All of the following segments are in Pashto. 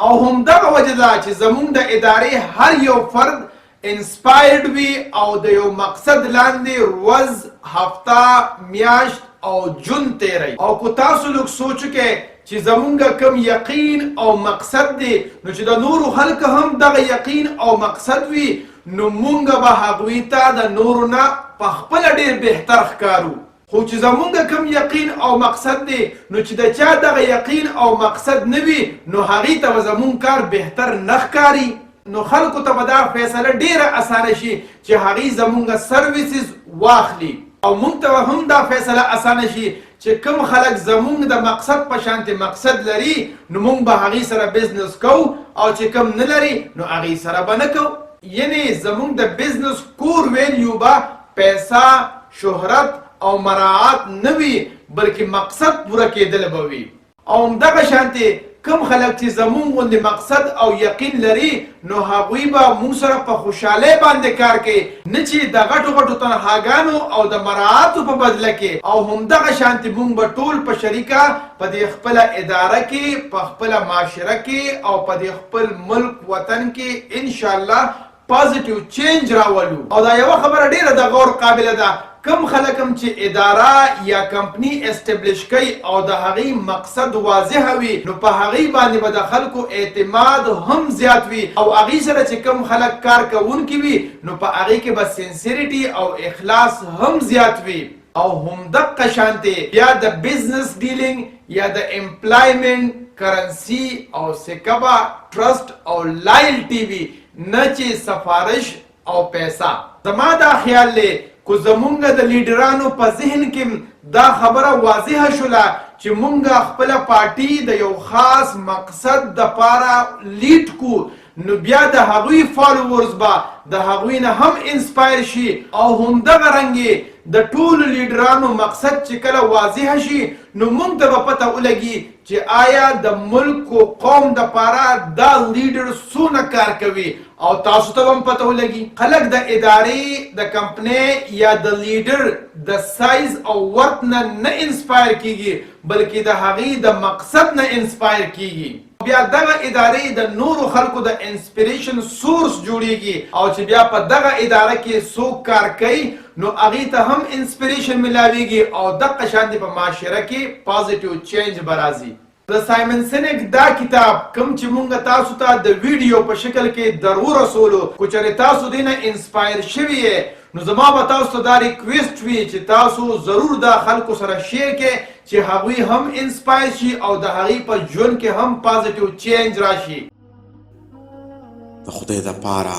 او همدغه وجه ده چې زمونږ د ادارې هر یو فرد انسپایرډ وي او د یو مقصد لاندې ورځ، هفته، میاشت او ژوند تیروي. او که تاسو لږ سوچ وکړئ چې زمونږ کوم یقین او مقصد دی، نو چې د نورو خلکو هم دغه یقین او مقصد وي، نو مونږ به هغوی ته د نورو نه په خپله ډیر بهتر ښکارو. خو چې زمونږ کوم یقین او مقصد دی، نو چې د چا دغه یقین او مقصد نه وي، نو هغې ته به زمونږ کار بهتر نه ښکاري. نو خلکو ته به دا فیصله ډیره اسانه شي چې هغوی زمونږ سرویسز واخلي، او مونږ ته به هم دا فیصله اسانه شي چې کوم خلک زمونږ د مقصد په شانتې مقصد لري، نو مونږ به هغوی سره بزنس کوو، او چې کوم نه لري، نو هغوی سره به نه کوو. یعنی زمونږ د بزنس کور ویلیو به پیسه، شهرت او مراعات نه وي، بلکې مقصد پوره کېدل به وي. او همدغه شانتې کوم خلک چې زمونږ غوندې مقصد او یقین لري، نو هغوی به مونږ سره په خوشحالۍ باندې کار کوي، نه چې د غټو غټو تنخواګانو او د مراعاتو په بدله کې. او همدغه شانتې مونږ به ټول په شریکه په دې خپله اداره کې، په خپله معاشره کې او په دې خپل ملک وطن کې انشاءالله پازیټیو چینج راولو. او دا یوه خبره ډیره د غور قابله ده، کوم خلک هم چې اداره یا کمپنی اسټبلش کوي او د هغې مقصد واضح وي، نو په هغې باندې به د خلکو اعتماد هم زیات وي، او هغې سره چې کوم خلک کار کوونکي وي، نو په هغې کې به سنسیریټي او اخلاص هم زیات وي. او همدقه شانتې بیا د بزنس ډیلینګ یا د امپلایمنټ کرنسی او سکه به ټرسټ او لایلټي وي، نه چې سفارش او پیسه. زما دا خیال دی، کو زمونږ د لیډرانو په ذهن کې دا خبره واضحه شوله چې مونږ خپله پارټي د یو خاص مقصد د پاره لیډ کو، نو بیا د هغوی فالوورز به د هغوی نه هم انسپایر شي. او همدغه رنګې د ټولو لیډرانو مقصد چې کله واضح شي، نو مونږ ته به پته ولګي چې آیا د ملک او قوم د پاره دا لیډر څونه کار کوي، او تاسو ته هم پته ولګي. خلک د ادارې، د کمپنۍ یا د لیډر د سایز او ورت نه نه انسپایر کیږي، بلکې د هغې د مقصد نه انسپایر کیږي. بیا دغه ادارې د نورو خلکو د انسپیریشن سورس جوړیږي، او چې بیا په دغه اداره کې څوک کار کوي، نو هغې ته هم انسپیریشن ملاویږي، او دقه شان په معاشره کې پازیټیو چینج به راځي. د سایمن سینک دا کتاب کوم چې مونږ تاسو ته د ویډیو په شکل کې درو رسولو، که چېرې تاسو دې نه انسپایر شوي یې، نو زما به تاسو ته دا ریکویسټ وي چې تاسو ضرور دا خلکو سره شیر کړئ چې هغوی هم انسپایر شي او د هغوی په ژوند کې هم پازیټیو چینج راشي. د خدای د پاره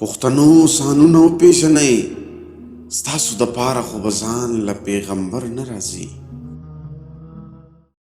پښتنو، ځانونه وپېژنئ. ستاسو د پاره خو به ځان له پیغمبر نه راځي.